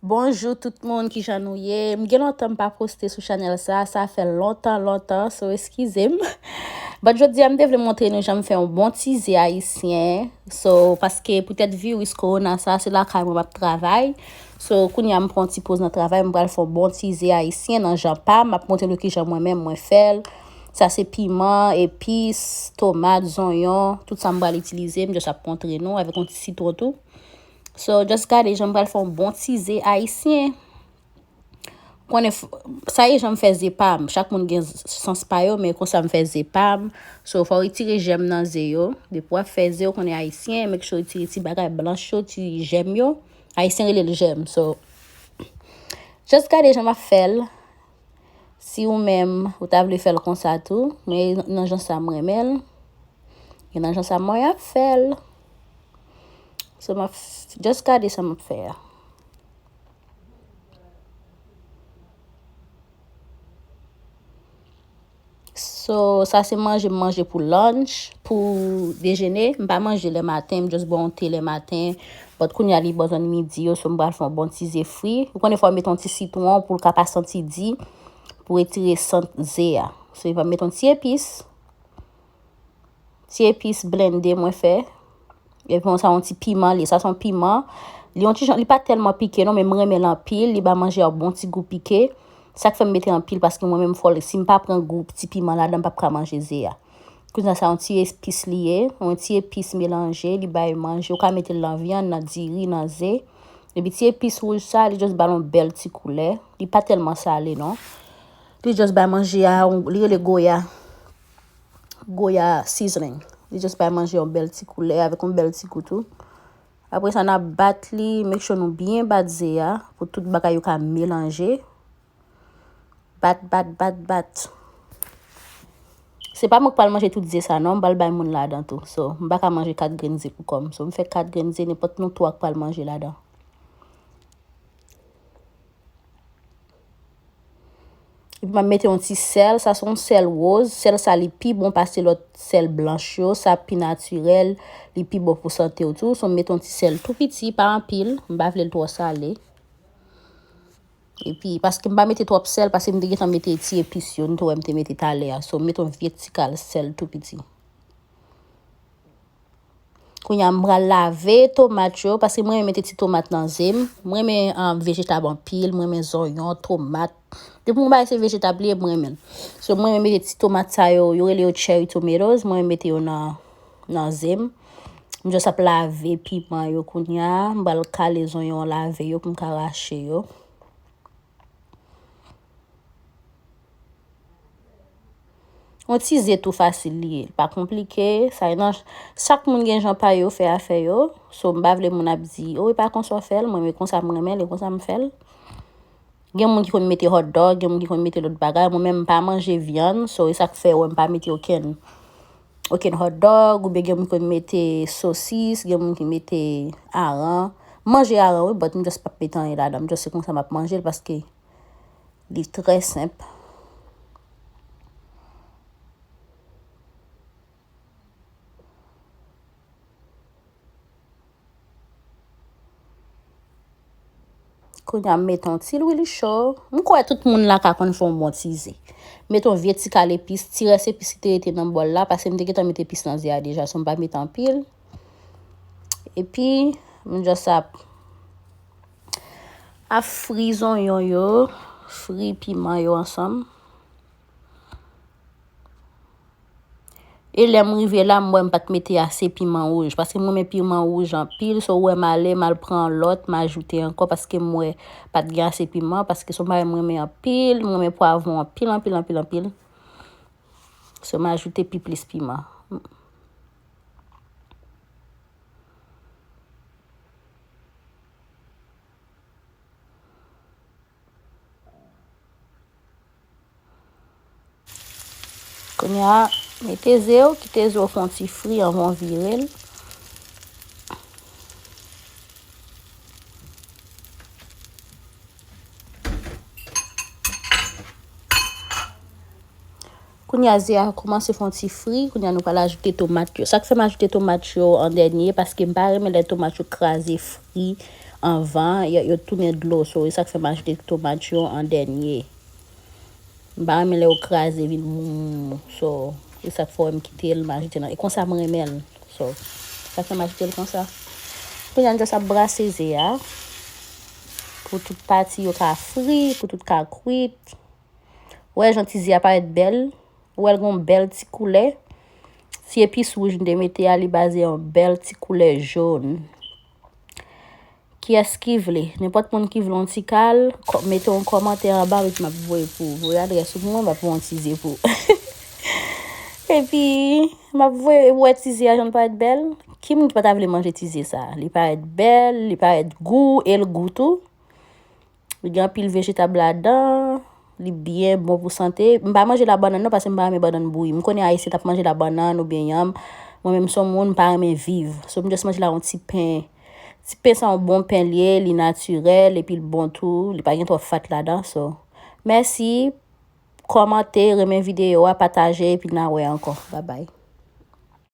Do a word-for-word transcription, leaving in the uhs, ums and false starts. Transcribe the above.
Bonjou tout moun, kijan nou ye? M gen lontan m pa poste sou chanèl sa, sa fè lontan, lontan, so eskize m. But jodi a m te vle montre nou jan m fè yon bon ti ze ayisyen. So, paske poutèt viris kowona sa, se lakay mwen m ap travay. So, kounye a m pran yon ti poz nan travay, m pral fè yon bon ti ze ayisyen nan jan pa m, m ap montre nou kijan mwen menm mwen fè l. Sa se piman, epis, tomat, zonyon, tout sa m pral itilize, m just ap montre nou avèk yon ti sitwon tou. So, just gade jan m pral fè yon bon ti ze ayisyen. Konnen f-, sa e jan m fè ze pa m. Chak moun gen z-, sans pa yo, men konsa m fè ze pa m. So, fò w retire jèm nan ze yo. Depi w ap fè ze, w konnen ayisyen, make sure w retire ti bagay blanch yo, ti jèm yo. Ayisyen rele l jèm. So, just gade jan m ap fè l. Si ou menm, ou ta vle fè l konsa tou, men nan jan sa m renmen l. E nan jan sa mwen ap fè l. So, m ap f-, just gade sa m ap fè a. So, sa se manje m manje pou lunch, pou dejene. M pa manje lè maten, m just bwè yon te lè maten. But kounye a li bò zòn midi yo, so m pral fè yon bon ti ze fri. Ou konnen fò w mete yon ti sitwon pou l ka pa santi di, pou retire sant ze a. So, m mete yon ti epis. Ti epis blende mwen fè. Epi sa yon ti piman li. Sa se yon piman. Li yon ti jan, li pa tèlman pike non, men m renmen l anpil. Li ba manje a yon bon ti gou pike. Sa k fè m mete anpil, paske mwen menm fò l, si m pa pran gou ti piman ladan, m p ap ka manje ze a. Kounye a sa yon ti epis li ye. Yon ti epis melanje, li bay manje. Ou ka mete l nan vyann, nan diri, nan ze. Epi ti epis wouj sa, li just ba l yon bèl ti koulè. Li pa tèlman sale non. Li just bay manje a, li rele goya. Goya seasoning. Li just bay manje yon bèl ti koulè avèk yon bèl ti gou tou. Apre sa, n ap bat li, make sure nou byen bat ze a pou tout bagay yo ka melanje. Bat, bat, bat, bat. Se pa mwen k pral manje tout ze sa non, m pral bay moun ladan tou. So, m pa ka manje kat grenn ze pou kò m. So, m fè kat grenn ze, nenpòt nou twa k pral manje ladan. Epi m ap mete yon ti sèl, sa se yon sèl woz. Sèl sa li pi bon pase lòt sèl blanch yo, sa pi natirèl, li pi bon pou sante w tou. So m mete yon ti sèl tou piti, pa anpil, m pa vle l twò sale. Epi, paske m pa mete twòp sèl, paske m te gentan mete ti epis yo, nou te wè m te mete talè a. So m mete yon vye ti kal sèl tou piti. Kounye a, m pral lave tomat yo, paske mwen renmen mete ti tomat nan ze m. Mwen renmen, um, vejetab anpil, mwen renmen zonyon, tomat. Depi yon bagay se vejetab li ye, mwen renmen l. So, mwen renmen mete ti tomat sa yo, yo rele yo cherry tomatoes, mwen renmen mete yo nan, nan ze m. M just ap lave piman yo kounye a, m pral kale zonyon lave yo pou m ka rache yo. Yon ti ze tou fasil li ye, li pa konplike. Sa nan, chak moun gen jan pa yo fè afè yo. So, m pa vle moun ap di, "O, e pa konsa w fè l." Mwen, men konsa m renmen l, e konsa m fè l. Gen moun ki konn mete hot dog, gen moun ki konn mete lòt bagay. Mwen menm, m pa manje vyann, so, e sa k fè w wè m pa mete okenn, okenn hot dog, oubyen gen moun ki konn mete sosis, gen moun ki mete aran. M manje aran, wi, but m just p ap mete anyen ladan. M just se konsa m ap manje l, paske li trè senp. Kounye a, m mete yon ti lwil cho. M kwè tout moun la ka konn fè yon bon ti ze. Mete yon vye ti kal epis, ti rès epis ki te rete nan bòl la, paske m te gentan mete epis nan ze a deja, so m pa mete anpil. Epi, m just ap ap fri zonyon yo, fri piman yo ansanm. E lè m rive la, m wè m pa t mete ase piman wouj, paske m renmen piman wouj anpil, so ou wè m ale, m al pran lòt, m ajoute ankò, paske m wè pa t gen ase piman, paske se yon bagay m renmen anpil, m renmen pwavwon anpil, anpil, anpil, anpil. So, m ajoute pi plis piman. Kounye a, mete ze w, kite ze w fè yon ti fri anvan w vire l. Kounye a, ze a kòmanse fè yon ti fri. Kounye a, nou pral ajoute tomat yo. Sa k fè m ajoute tomat yo an dènye, paske m pa renmen lè tomat yo kraze fri anvan, yo, yo tounen dlo, so, e sa k fè m achte tomat yo an dènye. M pa renmen lè yo kraze vin mou, so, e sa k fè m kite l, m achte nan, e konsa m renmen l, so, sa k fè m achte l konsa. Kounye a, m just ap brase ze a, pou tout pati yo ka fri, pou tout ka kwit. Wè jan ti ze a parèt bèl. Ou wè l gen yon bèl ti koulè. Ti epis wouj m te mete a, li ba ze a yon bèl ti koulè jòn. Kiyès ki vle? Nenpòt moun ki vle yon ti kal, kò- mete yon kòmantè anba, epi m ap voye pou ou. Voye adrès ou pou mwen, m ap voye yon ti ze pou ou. Epi, m ap voye, ou wè ti ze a jan l parèt bèl. Ki moun ki pa ta vle manje ti ze sa? Li parèt bèl, li parèt gou, e l gou tou. Li gen anpil vejetab ladan. Li byen bon pou sante. M pa manje labannann non, paske m pa renmen bannann bouyi. M konnen Ayisyen t ap manje labannann oubyen yanm. Mwen menm, m se yon moun, m pa renmen viv. So, m just manje la yon ti pen. Ti pen sa, yon bon pen li ye, li natirèl, epi l bon tou. Li pa gen twòp fat ladan, so. Mèsi, kòmante, renmen videyo a, pataje, epi n a wè ankò. Babay.